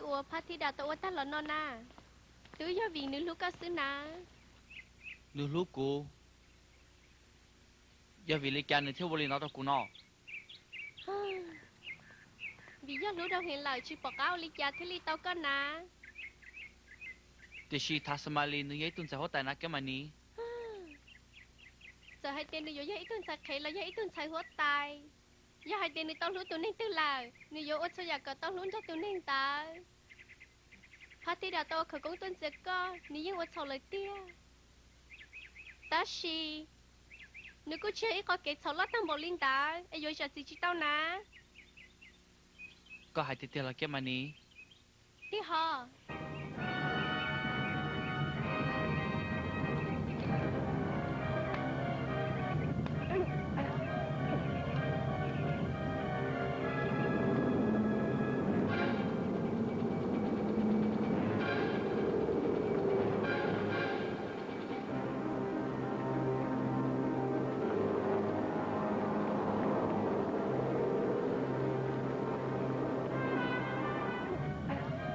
uas Phab Thib Das tau ua tag los no na, twb yog vim nws hlub koj xwb na. Nws hlub kuv? Yog vim li cas nws thiaj ua li no rau kuv no? Vim yog hlub rau heev lawm tsis pom qab ua li cas thiaj li tau koj na. Tiam sis Thas Xas Mas Lis nws yog ib tug ntxhais huab tais na Kab Mas Nis. Txawm hais tias nws yuav yog ib tug ntxhais qhev los yog ib tug ntxhais huab tais, yog hais tias nws tau hlub tus neeg twg lawm, nws yuav ua txhua yam kom tau hlub nrog tus neeg ntawd. Phab Thib Das tau ua khawv koob tuaj ntxias koj, nws yeej ua txhaum lawm tiag. Tab sis nws kuj tsis yog ib qho kev txhaum loj tag npaum li ntawd es yuav zam txim tsis tau na. Koj hais tiag tiag los Kab Mas Nis? Tiag hos.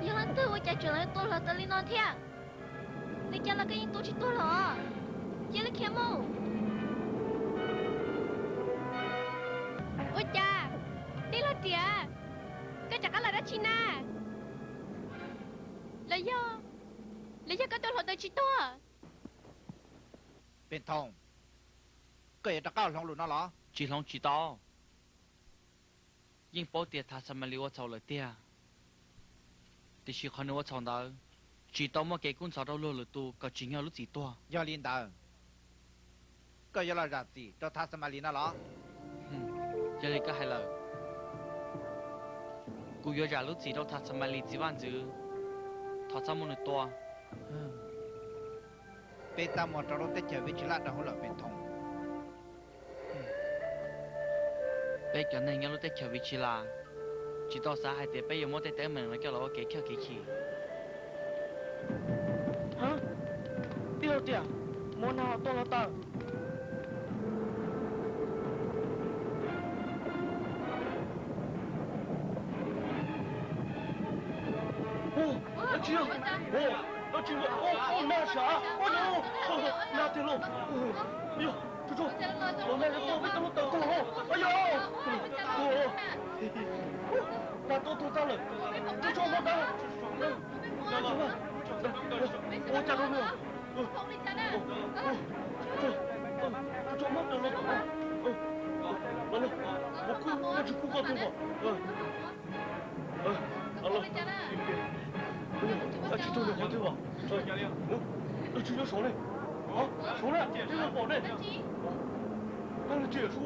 Yog leej twg ua cas tseem tua hluas tau li no thiab? Li cas los koj yeej tua tsis tuag los? Cia li khiav mus! Ua cas, tij laug Riam, koj rov qab los dab tsi na? Los yog, los yog koj tua hluas tau tsis tuag? Pes Thoo, koj yuav rov qab hloov lus no los? Tsis hloov tsis tau. Yeej paub tias Thas Xas Mas Lis ua txhaum lawm tiag, tiam sis qhov nws ua txhaum ntawd tsis tau muaj kev kub ntxhov rau luag lwm tus kom tsim nyog lub txim tuag. Yog li ntawd, koj yuav los zam txim rau Thas Xas Mas Lis no los? Yog li koj hais lawm, kuv yuav zam lub txim rau Thas Xas Mas Lis txiv vaj ntxwv. Thov txhob muab nws tua. Peb tab muaj rau lub teb chaws Vij Tsis Laj rau hauv lawm Pes Thoo. Peb cov neeg nyob lub teb chaws Vij Tsis Laj tsis tau xav hais tias peb yuav muab tej teeb meem no coj los ua kev coj kev chim. Tij laug Riam, muab nag tua hluas taws. Dab tsi? Dab tsi? Nag sav, nag tiag lauj. Yog, los nag tuaj peb tau hluav taws tuag. Yog, nag tuaj tuag tag lawm. Tsuag tsuag npau taws. Ua cas rau nws? Tsuag tsuag npau taws los. Los, ua tsis kub koj tuag mas. Dab tsi tuag nws qhov twg mas? Dab tsi nyob saud ne? Saud na, tib leeg pom ne. Dab tsi sub?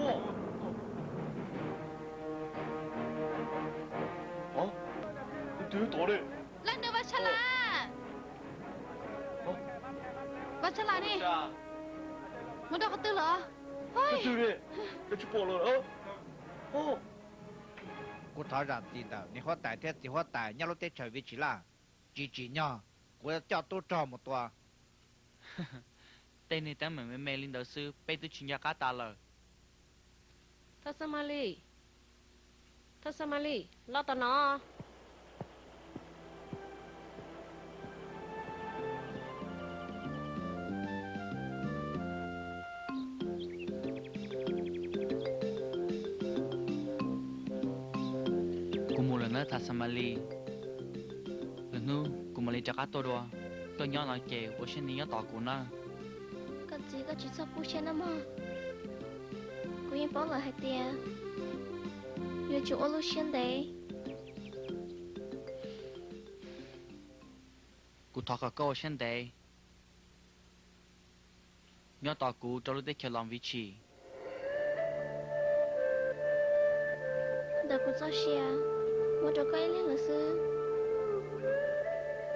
Tus twg tod ne? Leej twg? Vas Tshas Las. Vas Tshas Las ne? Mus rau qhov twg lawm? Leej twg ne? Cas tsis pom lawm? Kuv thov zam txim ntawm niam huab tais thiab txiv huab tais nyob lub teb chaws Vij Tsis Laj. Tsis tsim nyog kuv coj tub rog mus tua. Tej niag teeb meem me me li ntawd xwb peb twb tsis nco qab tas lawm. Thas Xas Mas Lis, Thas Xas Mas Lis, los tom no. Kuv mus lawm nawb Thas Xas Mas Lis. Lwm hnub kuv mam li rov qab tuaj dua. Koj nyob no ces ua siab ntev nyob tos kuv nawb. Koj txiv, koj tsis txhob pub siab nawb mog. Kuv yeej paub lawm hais tias yuav tsum ua lub siab ntev. Kuv thov kom koj ua siab ntev nyob tos kuv rau lub teb chaws Los Viv Tshis. Ntawm kuv txoj sia muab rau koj ib leeg lawm xwb,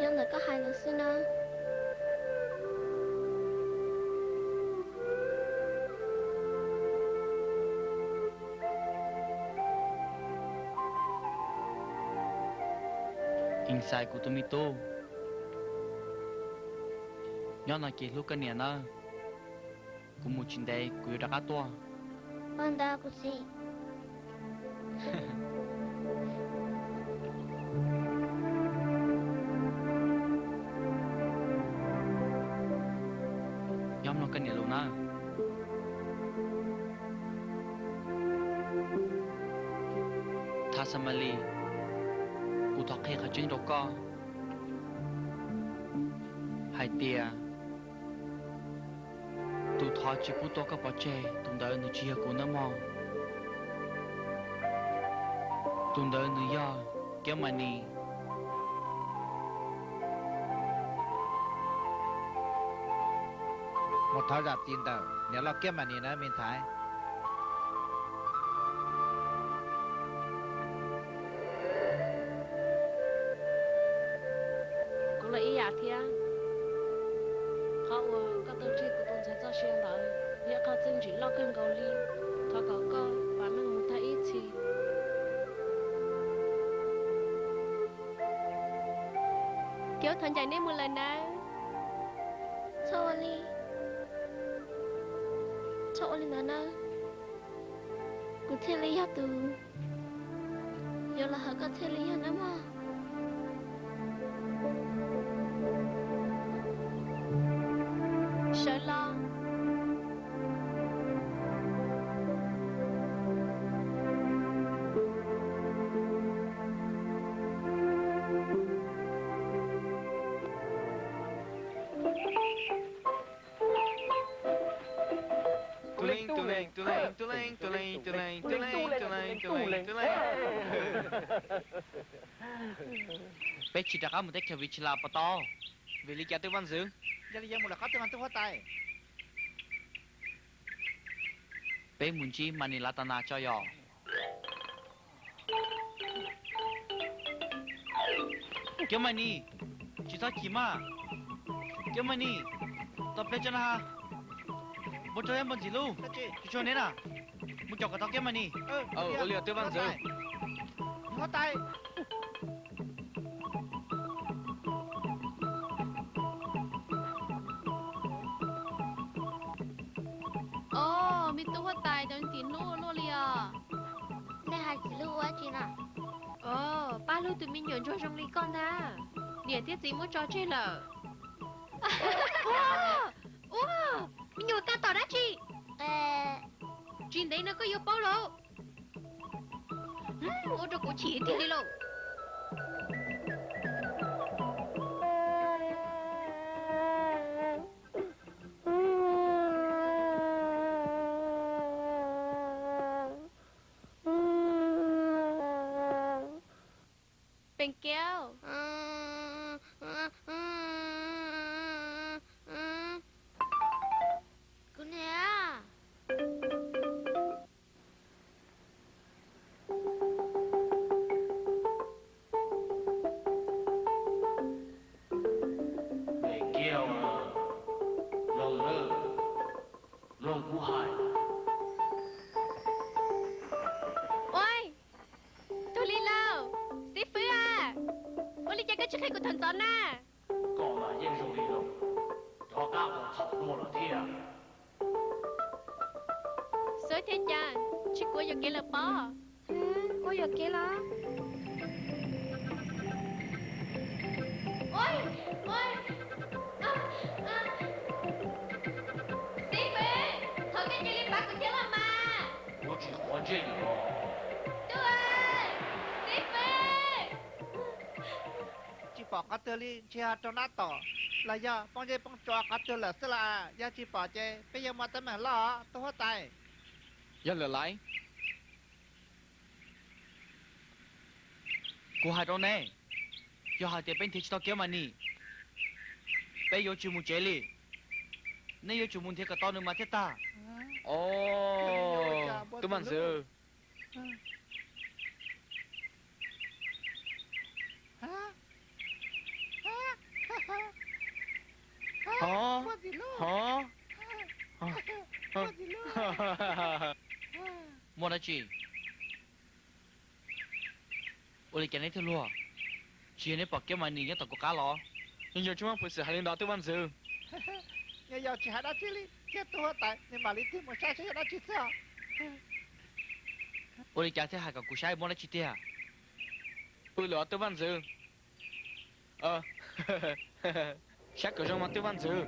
yog ntawm koj hais lawm xwb nawb. Ing Xais, kuv tus me tub, nyob no ces hlub koj niam nawb. Kuv mus tsis ntev kuv yuav rov qab tuaj. Ua li ntawd kuv txiv. Mloog koj niam lus nawb. Tha Xamalis, kuv thov qhia qhov tseeb rau koj hais tias tus thov tsis pub tua koj pov tseg, tus ntawd nws tsis yog kuv nawb mog. Tus ntawd nws yog Kiab Mas Nis. Mus thov zam txim ntawm niam loj Kiab Mas Nis na me ntxhais. Kuv los ib yam thiab. Qhov uas koj tuaj ntsib kuv tus ntxhais txoj sia ntawd yog qhov txiaj ntsig loj kawg nkaus li. Thov kom koj vam meej mus tag ib txhis. Kiab, thov ncaim nej mus lawm nawb. Txhob ua li, txhob ua li ntawd nawb. Kuv thiaj li yog tus yuav los hawm koj thiaj li yog nawb mog. Sawv los. Peb tsis rov qab mus teb chaws Vichilas puas tau? Vim li cas twb vaj ntxwv? Yog li yuav mus lawm qhov twg mas tub huab tais? Peb mus ntsib Mas Nis Las Tas Nas tso yom. Kiab Mas Nis, tsis txhob chim maj. Kiab Mas Nis, tos pliag tso na ha. Npau tsuag thiab npau ntxim lub, tsis tshua neb na. Mus caum kom tau Kiab Mas Nis. Ua li os twb vaj ntxwv. Huab tais. Os, me tub huab tais, cas tim hnub luaj li os. Nej hais txim lub ua dab tsi na? Os, pab hlub tus me nyuam ntsuag zoo li koj ntag. Niam thiab txiv muab tso tseg lawm. Ua, me nyuam kab tom dab tsi? Tsis ntev no koj yuav paub lauj. Ua rau kuv chim tiag li lauj. Peem Kiab, kuv niam. Peem Kiab, mloog nawb, mloog kuv hais. Ua, tuag li lauj, xib fwb a, ua li cas koj tsis qhia kuv thaum ntxov na? Koj mas yeej zoo li los rov qab ua txhaum dua lawm thiab. Xwb thiab cas, tsis kuv yuam kev lawm pob. Kuv yuam kev los? Xib fwb, thov koj cia li pab kuv thiab los mas. Kuv tsis quav ntsej li os. Tub, xib fwb. Tsis pom qhov twg li, ntshe ho raug nab tom los yog poob zeb poob tsua qhov twg lawm xwb las. Yog tsis pom ces peb yuav mus teeb meem loj os tub huab tais. Yog lawm laiv. Kuv hais rau nej, yog hais tias peb nrhiav tsis tau Kiab Mas Nis, peb yuav tsis mus tsev li. Nej yuav tsum mus nrhiav kom tau nws mas thiaj tag. Tub vaj ntxwv, ho, ho, muaj dab tsi? Ua li cas neb thiaj luag? Tsis yog neb pom Kiab Mas Nis nyob tom kuv qab los? Nyuam yaus tsis muaj peev xwm hais li ntawd tub vaj ntxwv. Nyuam yaus tsis hais dab tsi li, cia tub huab tais nws mam li tig mus saib saib yog dab tsi xwb os. Ua li cas thiaj hais kom kuv saib muaj dab tsi tiag? Pw lawm tub vaj ntxwv. Saib kom zoo mas tub vaj ntxwv.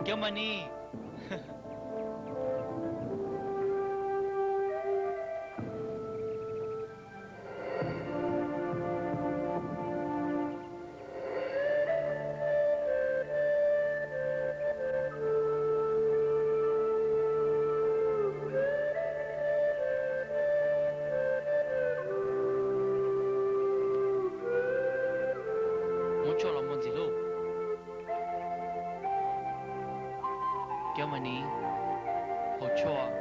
Kiav mas ni. Muab tshuaj los muag ntxiv lauj. Kiav mas ni, haus tshuaj.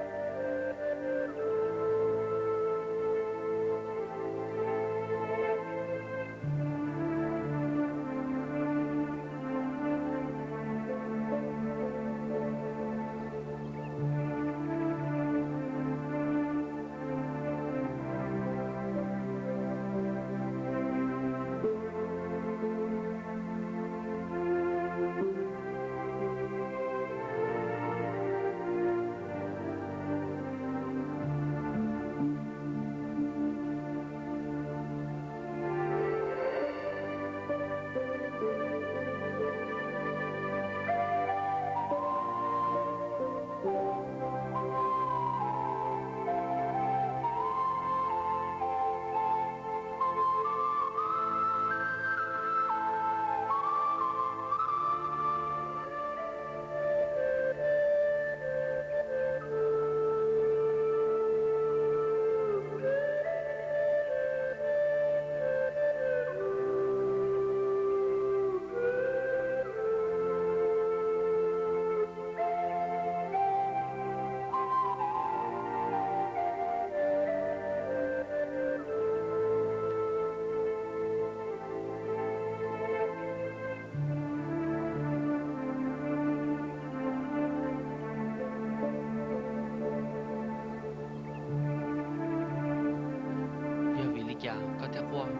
Yog vim li cas koj thiaj quaj?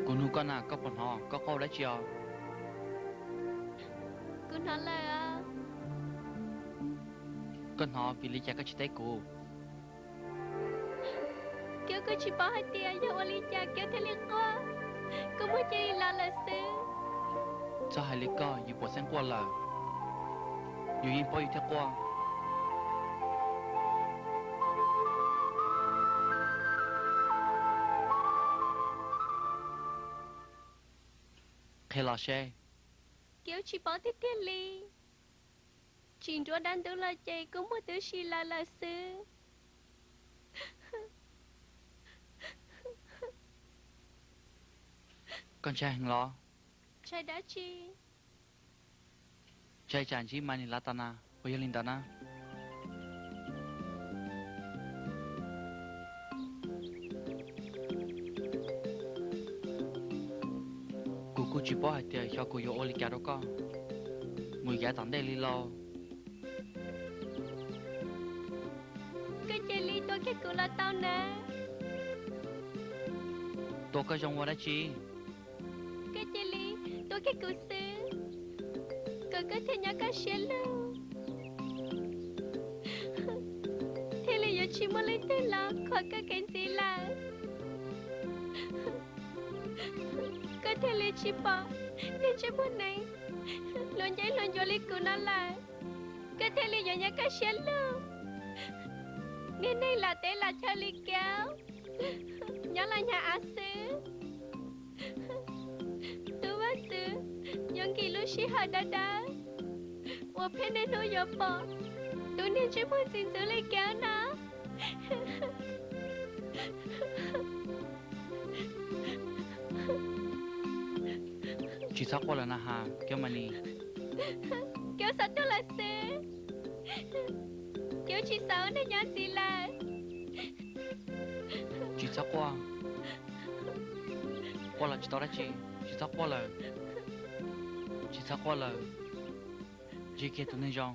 Kuv nug koj na, koj puas hnov? Koj quaj dab tsi os? Kuv hnov lawm. Koj hnov, vim li cas koj tsis teb kuv? Kiav kuj tsis paub hais tias yog ua li cas Kiav thiaj li quaj, kua muag cia li lav lawm xwb. Txhob hais li koj, yus puas xeeb quaj lawm? Yus yeej paub yus thiaj quaj. Qhia los seb. Kiav tsis paub tiag tiag li. Tsis nruab dab ntub los ces kua muag twb sis lav lawm xwb. Koj ntshai heev los? Ntshai dab tsi? Ntshai tsam ntsib Mas Nis lav tas na, puas yog li ntawd na? Kuv kuj tsis paub hais tias xyov kuv yuav ua li cas rau koj. Mus yav tom ntej li lauj. Koj cia li tua kiag kuv los tau na. Tua koj zoo ua dab tsi? Koj cia li tua kiag kuv xwb, kom koj thiaj nyob kaj siab lug, thiaj li yuav tsis muaj leej twg los khuam koj kev ntxiv lawm. Koj thiaj li tsis pom niag ntsej muag neeg hluas nceeb hluas ncuav li kuv no lawm. Koj thiaj li yuav nyob kaj siab lug. Niag neeg lam teb lam chaw li Kiav, nyob los hnyav av xwb. Tub Vaj Xwm yuav nkim lub sij hawm dawb dawb uas pheej niaj hnub yuav pom tus niag ntsej muag txiv ntxwv li Kiav no. Tsis txhob quaj lawm na has Kiav Mas Nis. Kiav xav tuag lawm xwb. Kiav tsis xav ua neej nyob ntxiv lawm. Tsis txhob quaj. Quaj los tsis tau dab tsi. Tsis txhob quaj lawm. Tsis txhob quaj lawm. Ntsib kiag tus neeg zoo.